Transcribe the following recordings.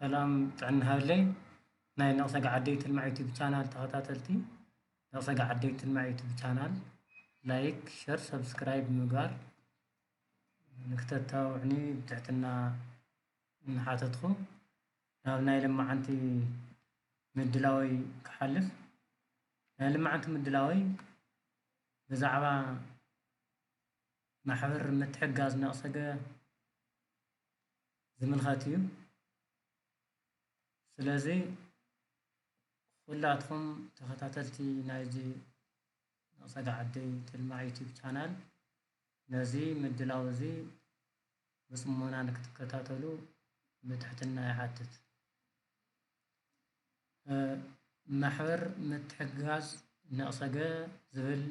ሰላም ጥዕና ሃብለይ ናይ ነቕሰጋ ዓደይ ትልማዕ ዩቲዩብ ቻናል ተኸታተልቲ፣ ነቕሰጋ ዓደይ ትልማዕ ዩቲዩብ ቻናል ላይክ፣ ሸር፣ ሰብስክራይብ ብምግባር ንክተተባብዑኒ ብትሕትና እናሓተትኩ፣ ናብ ናይ ልማዓንቲ ምድላወይ ክሓልፍ። ናይ ልማዓንቲ ምድላወይ ብዛዕባ ማሕበር ምትሕጋዝ ነቕሰገ ዝምልኸት እዩ። ስለዚ ኩላትኩም ተኸታተልቲ ናይዚ ነቕሰገ ዓደይ ትልማዕ ዩቲዩብ ቻናል ነዚ ምድላው እዚ ብጽሞና ንክትከታተሉ ብትሕትና ይሓትት። እ፣ ማሕበር ምትሕግጋዝ ነቕሰገ ዝብል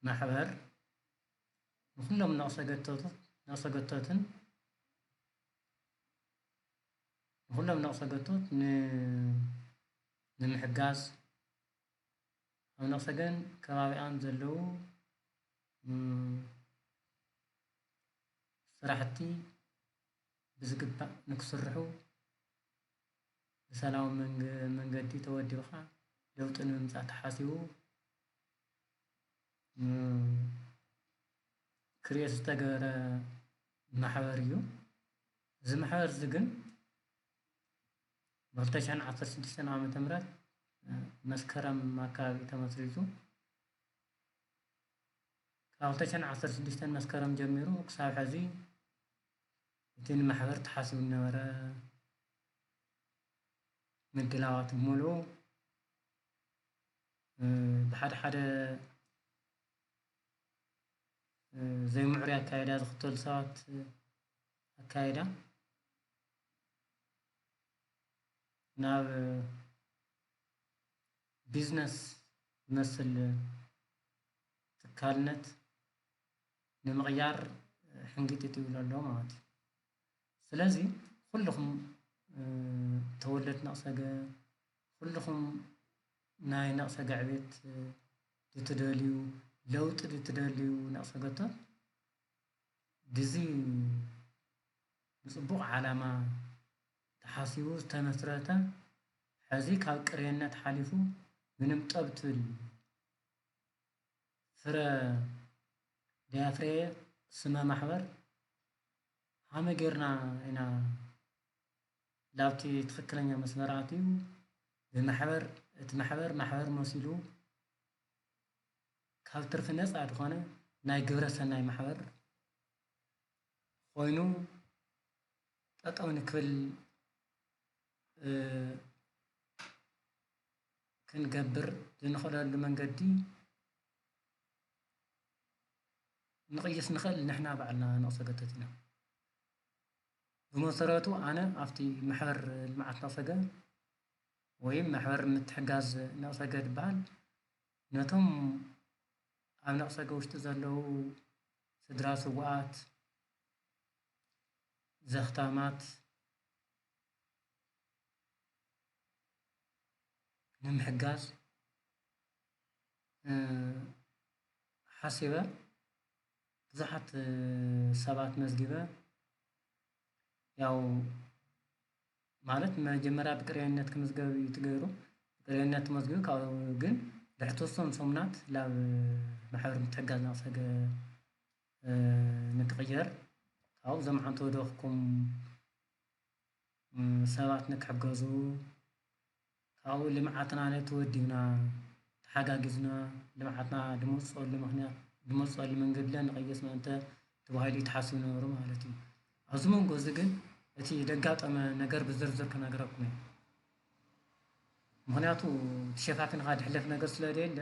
ማሕበር ንኩሎም ነቕሰገቶት-፣ ነቕሰገቶትን ንኩሎም ነቕሰገቶት ን-፣ ንምሕጋዝ ኣብ ነቕሰገን ከባቢኣን ዘለዉ፣ ም፣ ስራሕቲ ብዝግባእ ንክስርሑ ብሰላማዊ መንገ-፣ መንገዲ ተወዲብኻ ለውጢ ንምምጻእ ተሓሲቡ፣ ም፣ ክሪኤት ዝተገበረ ማሕበር እዩ። እዚ ማሕበር እዚ ግን ብክልተ ሽሕን ዓሰርተ ሽዱሽተን ዓመተ ምህረት፣ እ፣ መስከረም ኣካባቢ ተመስሪቱ። ካብ ክልተ ሽሕን ዓሰርተ ሽዱሽተን መስከረም ጀሚሩ ክሳብ ሕዚ እቲ ንማሕበር ተሓሲቡ ዝነበረ ምድላዋት ብምሉኡ፣ እ፣ ብሓደ ሓደ፣ እ፣ ዘይምዕሩይ ኣካይዳ ዝኽተሉ ሰባት ኣካይዳ ናብ ቢዝነስ ዝመስል ትካልነት ንምቕያር ሕንጊጢጥ ይብሎ ኣሎ ማለት እዩ። ስለዚ ኩልኹም፣ እ፣ ተወለድቲ ነቕሰገ፣ ኩልኹም ናይ ነቕሰገ ዕቤት፣ እ፣ ድትደልዩ፣ ለውጢ ድትደልዩ ነቕሰገቶት፣ ድዚ ብጽቡቕ ዓላማ ተሓሲቡ ዝተመስረተ፣ ሕዚ ካብ ቅርየነት ሓሊፉ ምንም ጠብ ትብል ፍረ ደያፍረየ ስመ ማሕበር ሃመ ጌርና ኢና ላብቲ ትኽክለኛ መስመር ኣትዩ፣ ብማሕበር፣ እቲ ማሕበር፣ ማሕበር መሲሉ ካብ ትርፊ ነፃ ዝኾነ ናይ ግብረ ሰናይ ማሕበር ኮይኑ ጠጠው ንክብል፣ እ፣ ክንገብር ዝንኽእለሉ መንገዲ ንቕይስ ንኽእል ንሕና ባዕልና ነቕሰገቶት ኢና። ብመሰረቱ ኣነ ኣብቲ ማሕበር ልምዓት ነቕሰገ ወይም ማሕበር ምትሕጋዝ ነቕሰገ ዝበሃል ነቶም ኣብ ነቕሰገ ውሽጢ ዘለዉ ስድራ ስዉኣት፣ ዘኽታማት ንምሕጋዝ፣ እ፣ ሓሲበ ብዙሓት፣ እ፣ ሰባት መዝጊበ። ያው ማለት መጀመርያ ብቅርያነት ክምዝገብ እዩ ትገይሩ። ብቅርያነት ተመዝጊቡ ካብኡ ግን ድሕሪ ተወሰኑ ሰሙናት ላብ ማሕበር ምትሕጋዝ ናቕሰገ፣ እ፣ ንክቕየር ካብኡ ዘምዓንቶ ደኽኩም ም፣ ሰባት ንክሕገዙ፣ ካብኡ ልምዓትና ነቲ ወዲብና፣ ተሓጋጊዝና፣ ልምዓትና ድመፅፀሉ ምኽንያት፣ ድመፅፀሉ መንገዲ ንቐይስ ምእንተ ተባሂሉ እዩ ተሓሲቡ ነበሩ ማለት እዩ። ኣብዚ መንጎ እዚ ግን እቲ ደጋጠመ ነገር ብዝርዝር ክነግረኩም እየ። ምኽንያቱ ተሸፋፊንኻ ድሕለፍ ነገር ስለ ደየለ፣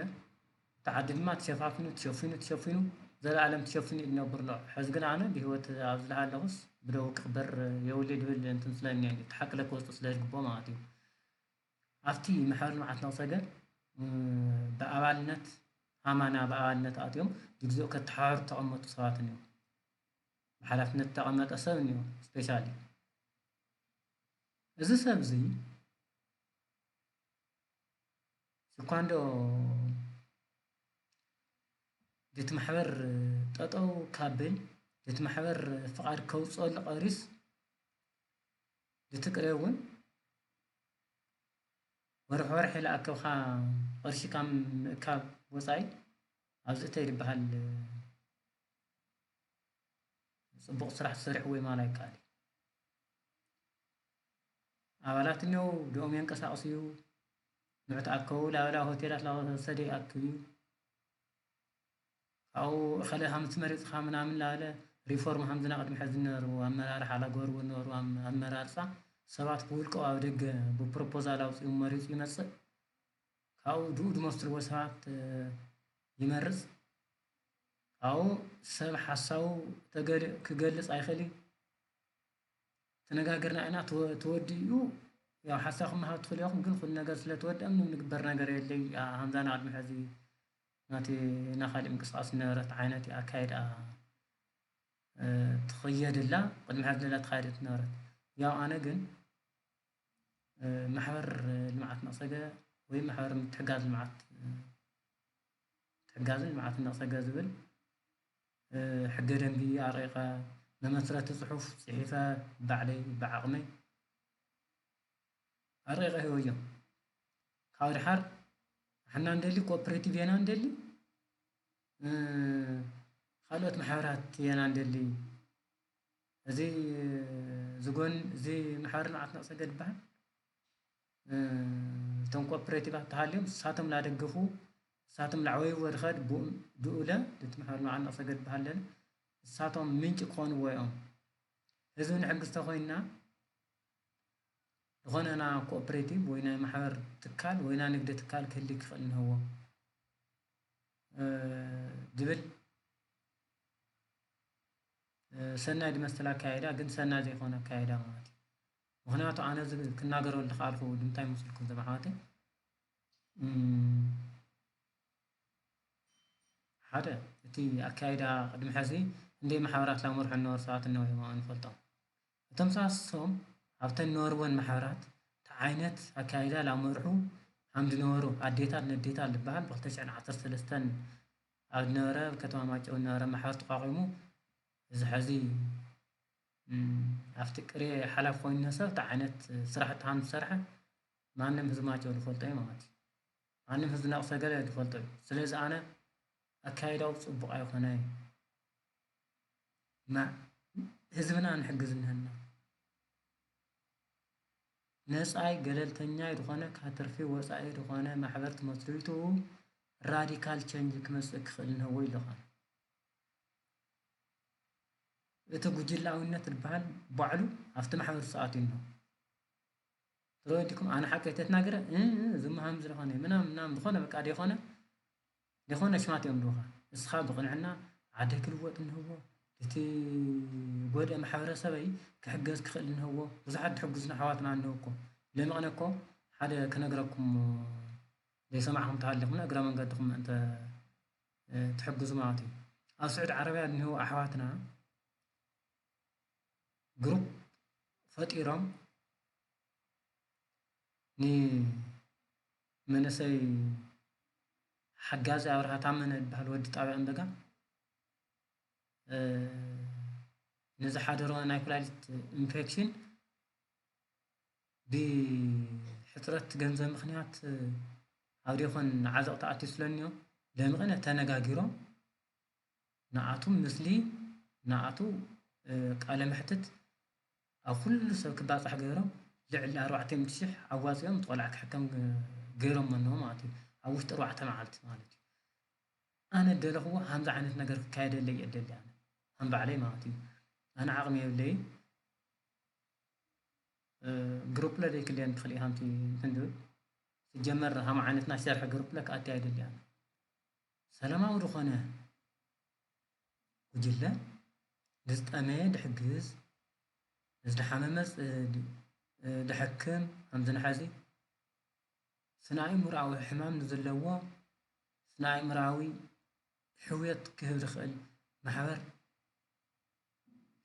እቲ ዓዲ ድማ ተሸፋፊኑ፣ ተሸፊኑ፣ ተሸፊኑ፣ ዘለኣለም ተሸፊኑ እዩ ዝነብር ኣሎ። ሕዚ ግን ኣነ ብህይወት ኣብ ዝለዓለኹስ ብደው ክቕበር የብለይ ድብል እንትን ስለ እኒአኒ፣ እቲ ሓቂ ለክወፅእ ስለ ዝግብኦ ማለት እዩ። ኣብቲ ማሕበር ልምዓት ነቕሰገ፣ እ፣ ብኣባልነት፣ ኣማና ብኣባልነት ኣትዮም፣ ብግዜኡ ከተሓባብሩ ተቐመጡ ሰባት እኒኦ። ብሓላፍነት ተቐመጠ ሰብ እኒኦ፣ ስፔሻሊ። እዚ ሰብ እዚ ስኳንዶ ድቲ ማሕበር ጠጠው ካብ ብል፣ ድቲ ማሕበር ፍቓድ ከውፅኦሉ ቀሪስ፣ ድትቅሬ እውን ወርሒ ወርሒ ለኣከብኻ ቅርሺ ካብ ምእካብ ወፃኢ ኣብዚ እተይ ዝበሃል ፅቡቕ ስራሕ ተሰሪሕዎ ይማል ኣይከኣል እዩ። ኣባላት እኒው ድኦም የንቀሳቕስ እዩ። ንዑ ተኣከቡ ላበላ ሆቴላት ላወሰደ ይኣክብ እዩ። ካብኡ እኸለ ሃምቲ መሪፅኻ ምናምን ላበለ ሪፎርም ሃምዝና ቅድሚ ሕዚ ዝነበሩ ኣመራርሓ ላገበርዎ ዝነበሩ ኣም- ኣመራርፃ ሰባት ብውልቀው ኣብ ደገ ብፕሮፖዛል ኣውፅኡ መሪፁ ይመፅእ። ካብኡ ድኡ ዝመስልዎ ሰባት ይመርፅ። ካብኡ ሰብ ሓሳቡ ክገልፅ ኣይኽእል እዩ። ተነጋገርና ኢና ተወዲኡ። ያው ሓሳብ ክመሃብ ትኽእል ኢኹም ግን ኩሉ ነገር ስለ ተወደአ ምንም ንግበር ነገር የለይ። ሃምዛና ቅድሚ ሕዚ ናቲ ናኻሊ ምንቅስቃስ ዝነበረት ዓይነት ኣካይዳ ትኽየድላ ቅድሚ ሕዚ ላ ተኻየደት ነበረት። ያው ኣነ ግን ማሕበር ልምዓት ነቕሰገ ወይ ማሕበር ምትሕጋዝ ልምዓት ምትሕጋዝን ልምዓትን ነቕሰገ ዝብል ሕገ ደንቢ ኣርቂቐ መመስረቲ ፅሑፍ ፅሒፈ ባዕለይ ብዓቕመይ ኣርቂቐ ሂበዮም። ካብ ድሓር ንሕና እንደሊ ኮኦፕሬቲቭ የና እንደሊ ካልኦት ማሕበራት የና እንደሊ እዚ ዝጎን እዚ ማሕበር ልምዓት ነቕሰገ ዝበሃል እቶም ኮኦፕሬቲቫት ተሃልዮም ንሳቶም ላደገፉ ንሳቶም ላዕወይዎ ድኸድ ድኡለ ድቲ ማሕበር ልምዓት ነቕሰገ ዝበሃል ለለ ንሳቶም ምንጭ ክኾንዎ እዮም። ህዝቢ ንሕግዝ ተኾይንና ዝኾነ ና ኮኦፕሬቲቭ ወይ ናይ ማሕበር ትካል ወይ ና ንግዲ ትካል ክህሊ ክኽእል ንህዎ ዝብል ሰናይ ዝመስል ኣካይዳ ግን ሰናይ ዘይኮነ ኣካይዳ ማለት እዩ። ምክንያቱ ኣነ እዚ ክናገረሉ ዝኽኣልኩ ንምንታይ መስልኩም ዘማሓዋተይ ሓደ እቲ ኣካይዳ ቅድሚ ሕዚ እንደ ማሕበራት ላመርሑ እነበሩ ሰባት እነው እዮም ንፈልጦም። እቶም ሰባት እሶም ኣብተን ነበርወን ማሕበራት እቲ ዓይነት ኣካይዳ ላመርሑ ሃም ዝነበሩ ኣዴታት ነዴታት ዝበሃል ብ ክልተ ሽሕን ዓሰርተ ሰለስተን ኣብ ዝነበረ ከተማ ማጨው ዝነበረ ማሕበር ተቋቂሙ እዚ ሕዚ ኣብቲ ቅሬ ሓላፍ ኮይኑ ሰብ እቲ ዓይነት ስራሕቲ ሃም ዝሰርሐ ማንም ህዝቢ ማጨው ዝፈልጦ እዩ ማለት እዩ። ማንም ህዝቢ ናቕሰ ገለ ዝፈልጦ እዩ። ስለዚ ኣነ ኣካይዳው ፅቡቕ ኣይኮነ ህዝብና ንሕግዝ እነሀና። ነፃይ ገለልተኛይ ዝኾነ ካብ ትርፊ ወፃኢ ዝኾነ ማሕበር ትመስሪቱ ራዲካል ቸንጅ ክመፅእ ክኽእል እነሀዎ ኢለኻ። እቲ ጉጅላዊነት ዝበሃል ባዕሉ ኣብቲ ማሕበር ዝሰኣት እዩ እነሆ። ትረወዲኩም ኣነ ሓቀይ ተትናገረ ዝመሃም ዝኾነ ምናም ምናም ዝኾነ በቃ ደይኮነ ደይኮነ ሽማት እዮም ልካ እስኻ ብቕንዕና ዓደ ክልወጥ እንህዎ እቲ ጎድአ ማሕበረሰበይ ክሕገዝ ክኽእል እንህዎ ብዙሓት ትሕጉዝና ኣሕዋትና እንህው እኮ ለመቕነ እኮ ሓደ ክነግረኩም ዘይሰማዕኹም ተሃሊኹም እግረ መንገድኹም እንተ ትሕግዙ ማለት እዩ ኣብ ስዑድ ዓረብያ እንህው ኣሕዋትና ግሩፕ ፈጢሮም ንመንእሰይ ሓጋዚ ኣብርሃ ታመነ ዝበሃል ወዲ ጣብያ እምበጋ ንዝሓደሮ ናይ ኩላሊት ኢንፌክሽን ብሕፅረት ገንዘብ ምኽንያት ኣብ ዴኾን ዓዘቕቲ ኣትዩ ስለኒዮ ለምቕነ ተነጋጊሮም ንኣቱ ምስሊ ንኣቱ ቃለ መሕትት ኣብ ኩሉ ሰብ ክባፃሕ ገይሮም ልዕሊ ኣርባዕተ ሚእቲ ሽሕ ኣዋፂኦም እቲ ቆልዓ ክሕከም ገይሮሞ ኣለዉ ማለት እዩ ኣብ ውሽጢ ኣርባዕተ መዓልቲ ማለት እዩ ኣነ ደለኽዎ ሃምዚ ዓይነት ነገር ክካየደለይ እየ ደሊ ኣነ ከም ባዕለይ ማለት እዩ ኣነ ዓቕሚ የብለይ ግሩፕለ ዘይክልየን ትኽእል ኢኻ ምቲ እንትን ዝብል ስጀመር ሃም ዓይነት ናይ ሰርሐ ግሩፕለ ክኣቲ ኣይደልያን ሰላማዊ ዝኾነ ጉጅለ ንዝጠመየ ድሕግዝ ንዝደሓመመ ድሕክም ሃምዚ ንሓዚ ስነ ኣእምሮኣዊ ሕማም ንዘለዎ ስነ ኣእምሮኣዊ ሕውየት ክህብ ዝኽእል ማሕበር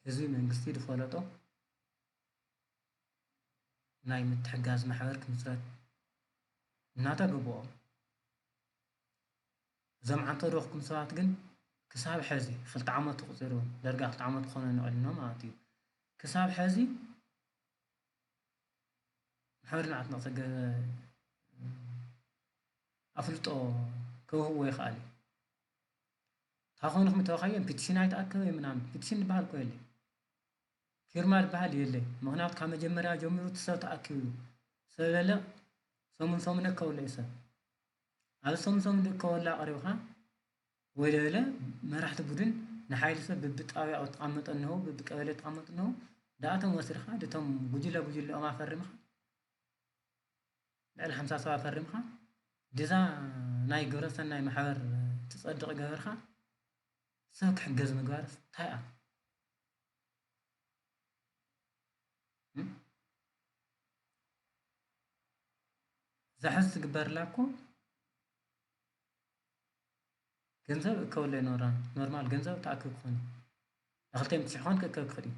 ህዝቢ መንግስቲ ዝፈለጦ ናይ ምትሕጋዝ ማሕበር ክምስረት እናተገብኦ እዞም ዓንቶ ደኽኩም ሰባት ግን ክሳብ ሕዚ ክልተ ዓመት ተቁፂሩ ደርጋ ክልተ ዓመት ክኾነ ንቐሊኖ ማለት እዩ ክሳብ ሕዚ ማሕበር ልምዓት ነቕሰገ ኣፍልጦ ክህብዎ ይኽኣል እዩ። እንታይ ኾንኹም ተወኻዮም ፒቲሽን ኣይተኣከበ ምናምን፣ ፒቲሽን ዝበሃል እኮ የለ፣ ፊርማ ዝበሃል የለ። ምኽንያቱ ካብ መጀመርያ ጀሚሩ እቲ ሰብ ተኣኪቡ እዩ። ሰብ ለለ ሰሙን ሰሙን እከበሉ እዩ ሰብ። ኣብ ሰሙን ሰሙን እከበሉ ኣቕሪብኻ ወይ ለለ መራሕቲ ቡድን ንሓይሊ ሰብ ብብጣብያኡ ተቐመጠ እንሆ፣ ብብቀበሌ ተቐመጠ እንሆ፣ ደኣቶም ወሲድኻ ድቶም ጉጅለ ጉጅለኦም ኣፈርምኻ ልዕሊ ሓምሳ ሰብ ኣፈሪምካ ድዛ ናይ ግብረ ሰናይ ማሕበር ትጸድቕ ገበርካ ሰብ ክሕገዝ ምግባርስ እንታይ እያ? እም? እዛ ሕዚ ትግበርላ እኮ ገንዘብ እከወለ ኖራ ኖርማል ገንዘብ ተኣክብ ክኾን እዩ። ንክልተ ሚእቲ ሺሕ ክኾን ክእከብ ክኽእል እዩ።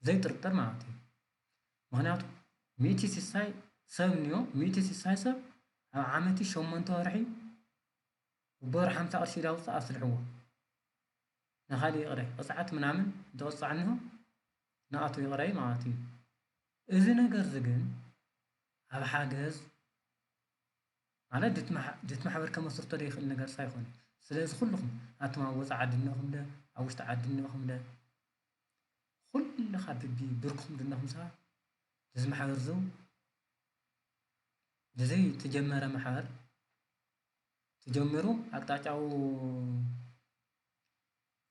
ዘይጥርጥር ማለት እዩ። ምኽንያቱ ሚእቲ ሲሳይ ሰብ እንዮ፣ ሚእቲ ሲሳይ ሰብ ኣብ ዓመቲ ሸሞንተ ወርሒ ብወር ሓምሳ ቅርሺ ዳውፅእ ኣስልሕዎ። ንኻሊእ ይቕረ፣ ቅፅዓት ምናምን ዝቕፃዕ እንሆ ንኣቱ ይቕረ ማለት እዩ። እዚ ነገር እዚ ግን ኣብ ሓገዝ ማለት ድት ማሕ-፣ ድት ማሕበር ከመስርቶ ዘይኽእል ነገር ሳይኾነ። ስለዚ ኩልኹም ኣቱም ኣብ ወፃኢ ዓዲ እነኹም ለ፣ ኣብ ውሽጢ ዓዲ እነኹም ለ፣ ኩልኻ ብቢ ብርኩም ድነኹም ሰባት ድዚ ማሕበር ዝው ድዘይ ተጀመረ ማሕበር ተጀሚሩ ኣቅጣጫኡ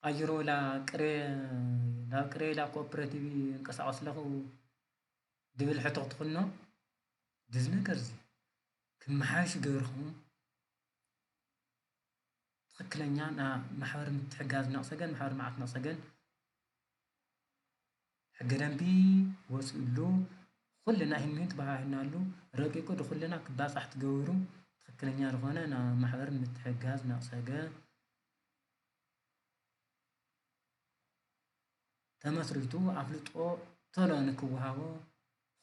ቀይሩ ላ ቅሬ ናብ ቅሬ ላ ኮኦፐሬቲቭ እንቀሳቀስ ኣለኹ ድብል ሕቶ ክትኽኖ ድዚ ነገር እዚ ክመሓሽ ገርኹም ትኽክለኛ ና-፣ ማሕበር ምትሕጋዝ ነቕሰገን ማሕበር መዓት ነቕሰገን ሕገ ደንቢ ወፅኡሉ ኩልና ህንሚን ተባሃሂልናሉ ረቂቁ ድኩልና ክባፃሕ ትገብሩ ትኽክለኛ ዝኾነ ና-፣ ማሕበር ምትሕጋዝ ነቕሰገን ተመስሪቱ ኣፍልጦ ቶሎ ንክወሃቦ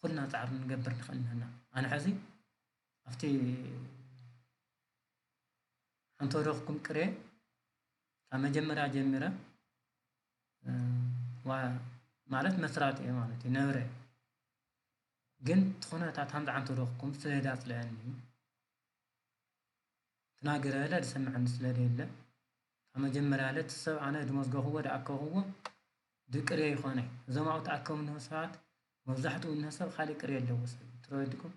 ኩልና ፃዕሪ ንገብር ንኽእል ንህና። ኣነ ሕዚ ኣብቲ ሓንቲ ወደኽኩም ቅሬ ካብ መጀመርያ ጀሚረ፣ እ፣ ዋ-፣ ማለት መስራቲ እየ ማለት እዩ፣ ነብረ እየ። ግን እቲ ኩነታት ሃምዚ ዓንተ ወደኽኩም ስለ ዳጽልአኒ፣ ትናገረ እለ ድሰምዐኒ ስለ ደየለ፣ ካብ መጀመርያ እለ እቲ ሰብ ኣነ ድመዝገኽዎ፣ ድኣከኽዎ፣ ድቅሬ ይኾነ። እዞም ኣብኡ ተኣከቡ እንሆ ሰባት፣ መብዛሕትኡ እንሆ ሰብ ካሊእ ቅሬ ኣለዎ ሰብ። ትረወድኩም?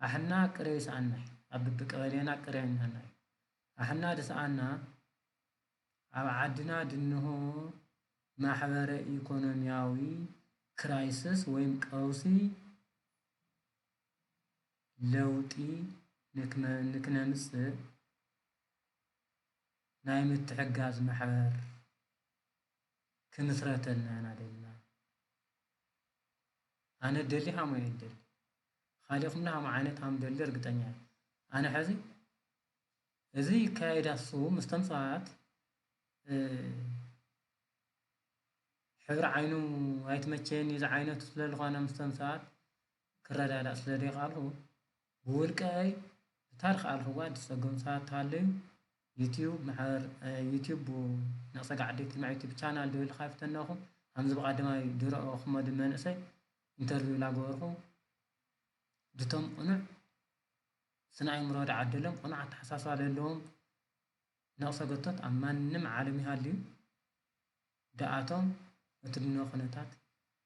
ኣሕና ቅሬ ይስኣና እዩ። ኣብ ብብቀበሌና ቅሬ እንሀና እዩ። ኣሕና ድስኣና፣ ኣብ ዓድና ድንሆ ማሕበረ ኢኮኖሚያዊ ክራይስስ ወይም ቀውሲ ለውጢ ንክመ-፣ ንክነምጽእ ናይ ምትሕጋዝ ማሕበር ክምስረተልና ኢና ደሊና። ኣነ ደሊ ሃሞ እየ ደሊ። ካሊእኹም ሃሞ ዓይነት ሃም ደሊ እርግጠኛ እየ። ኣነ ሕዚ እዚ ይካየድ ኣሱ ምስቶም ሰባት፣ እ፣ ሕብሪ ዓይኑ ኣይትመቸየኒ እዚ ዓይነቱ ስለ ዝኾነ ምስቶም ሰባት ክረዳዳእ ስለ ዘይከኣልኩ፣ ብውልቀይ ብታሪኽ ኣልኽዋ ዝጸገሙ ሰባት ተሃለዩ፣ ዩትዩብ ማሕበር፣ እ፣ ዩትዩብ ነቕሰ ጋዕደይ ትልማ ዩትዩብ ቻናል ድብል ከፊተ ኣለኹ። ከምዚ ብቐዳማይ ድረኦ ክመዱ መንእሰይ ኢንተርቪው ላገበርኩ፣ ድቶም ቅኑዕ ስነ ኣእምሮ ደዓደሎም፣ ቅኑዕ ኣተሓሳስባ ለለዎም ነቕሰ ገቶት ኣብ ማንም ዓለም ይሃልዩ። ደኣቶም እቲ ድኖ ኩነታት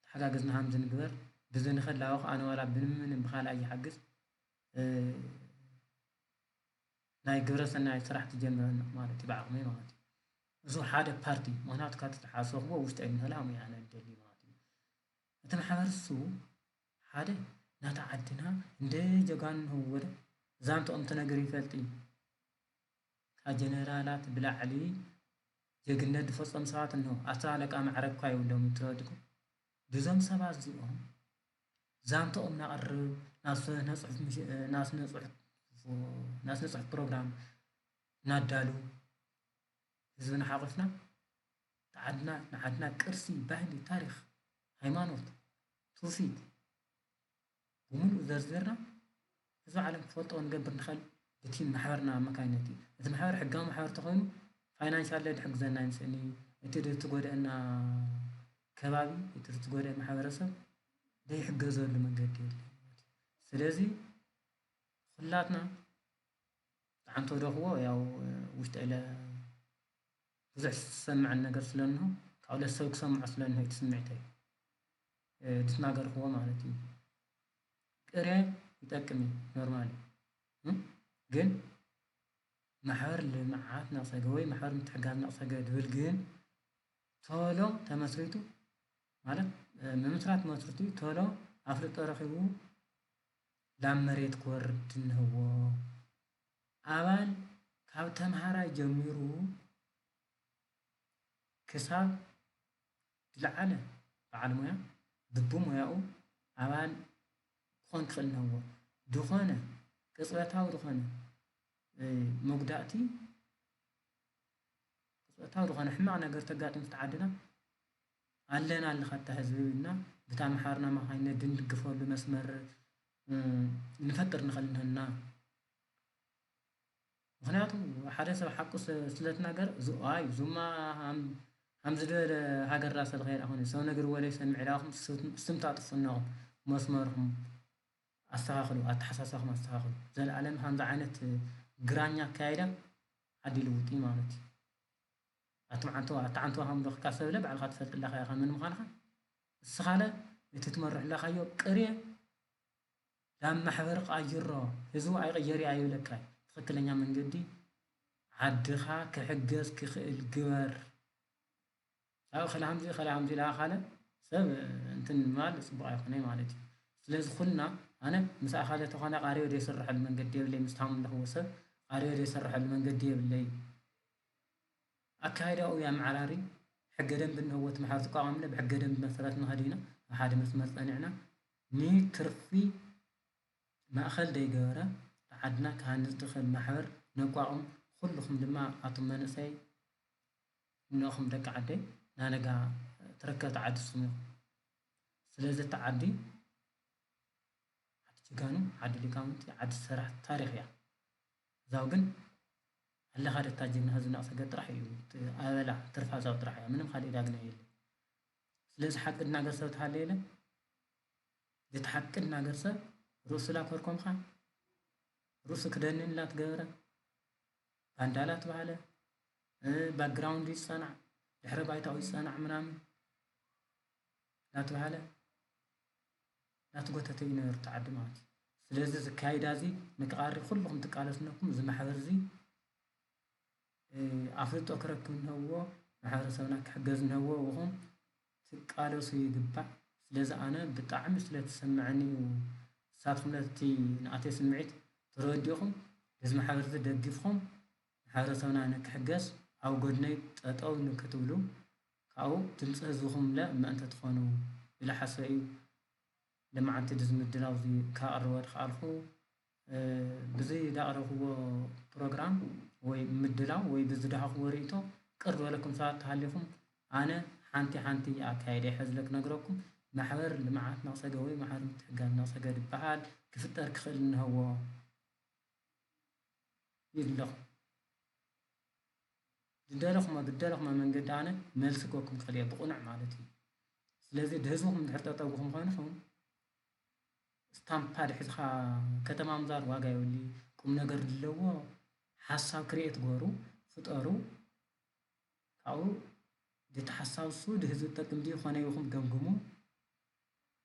ተሓጋገዝና ሃም ዝንግበር፣ ብዝንኽእል ላወ ከኣ ንዋላ ብምንም ብኻልኣይ ይሓግዝ፣ እ፣ ናይ ግብረ ሰናይ ስራሕ ትጀምር ማለት እዩ፣ ብዓቕመይ ማለት እዩ። እዚ ሓደ ፓርቲ፣ ምኽንያቱ ካብ ተሓሰብዎ ውሽጠይ ንህላ ኣነ ደሊ ማለት እዩ። እቲ ማሕበር እሱ ሓደ ናታ ዓድና እንደ ጀጋኑ ወደ ዛንትኦም ትነግር ይፈልጥ እዩ። ካብ ጀነራላት ብላዕሊ ጀግነት ዝፈጸሙ ሰባት እንሆ፣ ኣስር ኣለቃ ማዕረግ እኳ የብሎም እዩ ትረድኩም። ድዞም ሰባት እዚኦም ዛንትኦም ናቕርብ፣ ናብ ስነ ጽሑፍ ምሽ-፣ ናብ ስነ ጽሑፍ፣ ናብ ስነ ጽሑፍ ፕሮግራም ናዳሉ፣ ህዝብና ሓቑፍና፣ ንዓድና፣ ንዓድና ቅርሲ፣ ባህሊ፣ ታሪኽ፣ ሃይማኖት፣ ትውፊት፣ ብምሉኡ ዘርዚርና ህዝቢ ዓለም ክፈልጦ ንገብር ንኽእል ብቲ ማሕበርና ኣማካይነት እዩ። እቲ ማሕበር ሕጋዊ ማሕበር ተኾይኑ ፋይናንሻል ድሕግዘና ይምስእኒ፣ እቲ ድትጎድአና ከባቢ፣ እቲ ድትጎድአ ማሕበረሰብ ደይሕገዘሉ መንገዲ የለን ማለት እዩ። ስለዚ ኩላትና ብጣዕሚ ተደኽዎ ያው ውሽጠ ኢለ ብዙሕ ዝሰምዐን ነገር ስለ እንሆ ካብ ለት ሰብ ክሰምዖ ስለ እንሆ እቲ ስምዒተይ ድትናገርክዎ ማለት እዩ። ቅሬ ይጠቅም እዩ ኖርማል እዩ። ግን ማሕበር ልምዓት ነቕሰገ ወይ ማሕበር ምትሕጋዝ ነቕሰገ ድብል ግን ቶሎ ተመስሪቱ ማለት ምምስራት መስርቱ ቶሎ ኣፍልጦ ረኺቡ ላብ መሬት ክወርድ እንህዎ ኣባል ካብ ተምሃራይ ጀሚሩ ክሳብ ዝለዓለ በዓል ሞያ ብብሞያኡ ኣባል ክኾን ክኽእል ኣለዎ። ዝኾነ ቅፅበታዊ ዝኾነ መጉዳእቲ ቅፅበታዊ ዝኾነ ሕማቕ ነገር ተጋጥም ዝተዓድና ኣለና ኣለኻታ ህዝቢ ኢልና ብታ መሓርና መኻይነት ድንድግፈሉ መስመር ንፈጥር ንኽእል ንህና። ምኽንያቱ ሓደ ሰብ ሓቁ ስለትናገር ዝኣይ ዙማ ሃምዚ ዝበለ ሃገርና ሰልኸ ይርኣኹን ሰብ ነግር ወለ ይሰምዕ ኢላኹም ስምታ ጥፉናኹም መስመርኹም ኣስተኻኽሉ ኣተሓሳሳኹም ኣስተኻኽሉ። ዘለዓለም ሃምዚ ዓይነት ግራኛ ኣካይዳ ዓዲ ልውጢ ማለት እዩ። ኣትምዓንቶ ኣተዓንቶ ሃምዶ ክካሰብለ ባዕልኻ ትፈልጥላኻ ኢኻ መን ምዃንኻ እስኻለ እቲ ትመርሕላኻዮ ቅርየ ላብ ማሕበር ቃይሮ ህዝቡ ኣይቕየር እዩ ኣይብለካ እዩ። ትኽክለኛ መንገዲ ዓድኻ ክሕገዝ ክኽእል ግበር። ኣብ ኸላ ሃምዚ ኸላ ሃምዚ ኢላ ኣኻለ ሰብ እንትን ማል ጽቡቕ ኣይኮነ ማለት እዩ። ስለዚ ኩልና ኣነ ምስ ኣኻለ ተኾነ ቃርዮ ዘይሰርሐሉ መንገዲ የብለይ ምስ ታም ኣለኽዎ ሰብ ቃርዮ ዘይሰርሐሉ መንገዲ የብለይ። ኣካይዳኡ ያመዓራሪ ሕገ ደንብ እንህዎ እቲ ማሕበር ዝቋቋምለ ብሕገ ደንብ መሰረት ንኸድ ኢና ኣብ ሓደ መስመር ጸኒዕና ንትርፊ ማእኸል ደይገበረ ንዓድና ክሃንፅ ዝኽእል ማሕበር ነቋቑም። ኩልኹም ድማ ኣቱም መንእሰይ እነኹም ደቂ ዓደይ ናነጋ ተረከብቲ ዓዲ ንስኹም ኢኹም። ስለዚ እቲ ዓዲ ዓዲ ጀጋኑ ዓዲ ሊቃውንቲ ዓዲ ሰራሕቲ ታሪኽ እያ። እዛው ግን ኣለኻ ደታ ጅግና ህዝብና ክሰገድ ጥራሕ እዩ ኣበላ ትርፋ እዛው ጥራሕ እያ ምንም ካልእ ዳግና የለ። ስለዚ ሓቂ እናገር ሰብ ተሃለየለ እቲ ሓቂ እናገር ሰብ ርእሱ ላኮርኮምኻ ርእሱ ክደንን ላትገበረ ባንዳላ ትባሃለ ባክግራውንዱ ይጸናዕ ድሕረ ባይታኡ ይጸናዕ ምናምን እናተባሃለ እናተጎተተ እዩ ነበር እቲ ዓዲ ማለት እዩ። ስለዚ እዚ ኣካይዳ እዚ ንክቐሪ ኩልኹም ትቃለሱ ነኩም እዚ ማሕበር እዚ ኣፍልጦ ክረክብ እንሀዎ ማሕበረሰብና ክሕገዝ እንሀዎ ኢኹም ትቃለሱ ይግባእ። ስለዚ ኣነ ብጣዕሚ ስለተሰመዐኒ እዩ ንሳትኩም ነቲ ንኣተይ ስምዒት ተረዲእኹም ነዚ ማሕበር እዚ ደጊፍኹም ማሕበረሰብና ንክሕገዝ ኣብ ጎድነይ ጠጠው ንክትብሉ ካብኡ ድምፂ ህዝብኹም ለ ምእንተ ትኾኑ ኢለ ሓስበ እዩ። ልምዓንቲ ድዚ ምድላው እዚ ካቕርቦ ድኽኣልኩ ብዚ ዳቕረብክዎ ፕሮግራም ወይ ምድላው ወይ ብዚ ዳሃኽዎ ርእቶ ቅር ዝበለኩም ሰባት ተሃሊኹም ኣነ ሓንቲ ሓንቲ ኣካይደ ሕዝለ ክነግረኩም ማሕበር ልምዓት ነቕሰገ ወይ ማሕበር ምትሕጋዝ ነቕሰገ ድበሃል ክፍጠር ክኽእል እንሀዎ ይብለኹ። ዝደለኹሞ ብደለኹሞ መንገዲ ኣነ መልሲ ክወኩም ክኽእል እየ ብቑኑዕ ማለት እዩ። ስለዚ ድህዝብኹም ድሕር ጠጠውኹም ኮይንኹም ስታምፓ ድሕዝኻ ከተማ ምዛር ዋጋ የብሊ ቁም ነገር ድለዎ ሓሳብ ክርኤት ጎሩ ፍጠሩ ካብኡ ድቲ ሓሳብ እሱ ድህዝቢ ጠቅም ድዩ ኮነ ይኹም ገምግሙ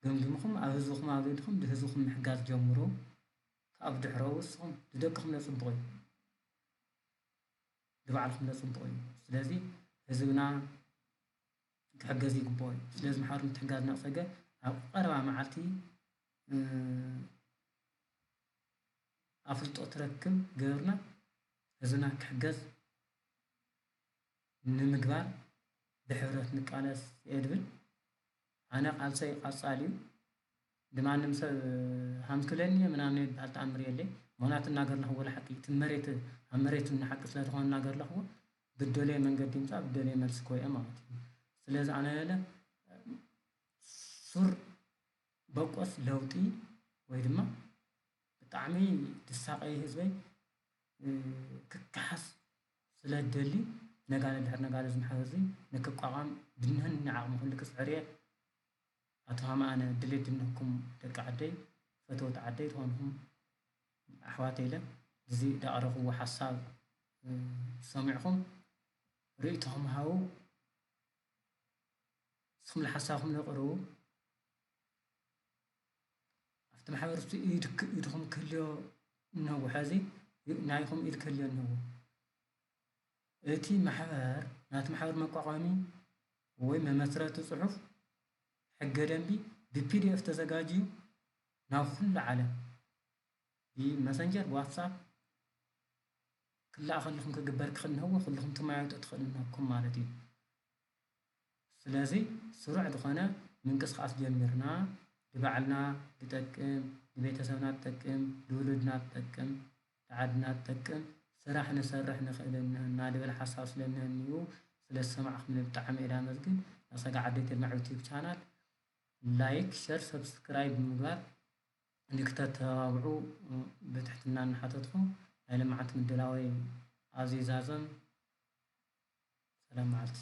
ገምግምኹም ኣብ ህዝብኹም ኣብ ሬድኹም ድህዝብኹም ምሕጋዝ ጀምሩ ካብ ድሕረው እስኹም ድደቅኹም ለጽቡቕ እዩ ድባዕልኹም ለጽቡቕ እዩ ስለዚ ህዝብና ክሕገዝ ይግብኦ እዩ ስለዚ ምሓሩ ምትሕጋዝ ናቕጸገ ኣብ ቀረባ መዓልቲ ኣፍልጦ ትረክብ ገበርና ህዝብና ክሕገዝ ንምግባር ብሕብረት ንቃለስ እየ ድብል ኣነ ቃልሰይ ቃጻል እዩ ድማንም ሰብ ሃምክለኒ እየ ምናምን ይበሃል ተኣምር የለይ ምክንያቱ እናገር ለኽዎ ለሓቂ እቲ መሬት ኣብ መሬት ንሓቂ ስለ ዝኾነ እናገር ለኽዎ ብደለየ መንገዲ ይምፃእ ብደለየ መልሲ ክወየ ማለት እዩ ስለዚ ኣነ ለ ሱር በቆስ ለውጢ ወይ ድማ ብጣዕሚ ድሳቐይ ህዝበይ ክከሓስ ስለ ደሊ ነጋለ ድሕር ነጋለ ዝምሓዝ እዚ ንክቋቋም ድንህን ዓቕሚ ኩሉ ክፅዕር እየ ኣቶ ሃማኣነ ድሌት ድንህኩም ደቂ ዓደይ ፈተውቲ ዓደይ ዝኾንኹም ኣሕዋት ኢለ እዚ ዳቕረኽዎ ሓሳብ ሰሚዕኹም ርእይቶኹም ሃቡ። ንስኹም ለሓሳኹም ለቕርቡ ኣብቲ ማሕበር ውስጥ ኢድክ- ኢድኹም ክህልዮ እነሆ። ሕዚ ናይኹም ኢድ ክህልዮ እነሆ። እቲ ማሕበር ናቲ ማሕበር መቋቋሚ ወይ መመስረቲ ጽሑፍ ሕገ ደንቢ ብፒዲኤፍ ተዘጋጅዩ ናብ ኩሉ ዓለም ብመሰንጀር ብዋትሳፕ ክለኣኸልኹም ክግበር ክኽእል እነሆ። ኩልኹም ትመያየጡ ትኽእል እነኩም ማለት እዩ። ስለዚ ስሩዕ ዝኾነ ምንቅስቃስ ጀሚርና ንባዕልና ዝጠቅም ንቤተሰብና ዝጠቅም ንውሉድና ዝጠቅም ንዓድና ዝጠቅም ስራሕ ንሰርሕ ንኽእል እነሀና ልብል ሓሳብ ስለ እነሀኒኡ ስለ ዝሰማዕኹምኒ ብጣዕሚ እየ ላመስግን። ነሰጋ ዓደይ ቴልማዕ ዩቲዩብ ቻናል ላይክ ሸር ሰብስክራይብ ብምግባር ንክተተባብዑ ብትሕትና እናሓተትኩ ናይ ልምዓት ምድላወይ ኣዝዩ ይዛዘም። ሰላም መዓልቲ።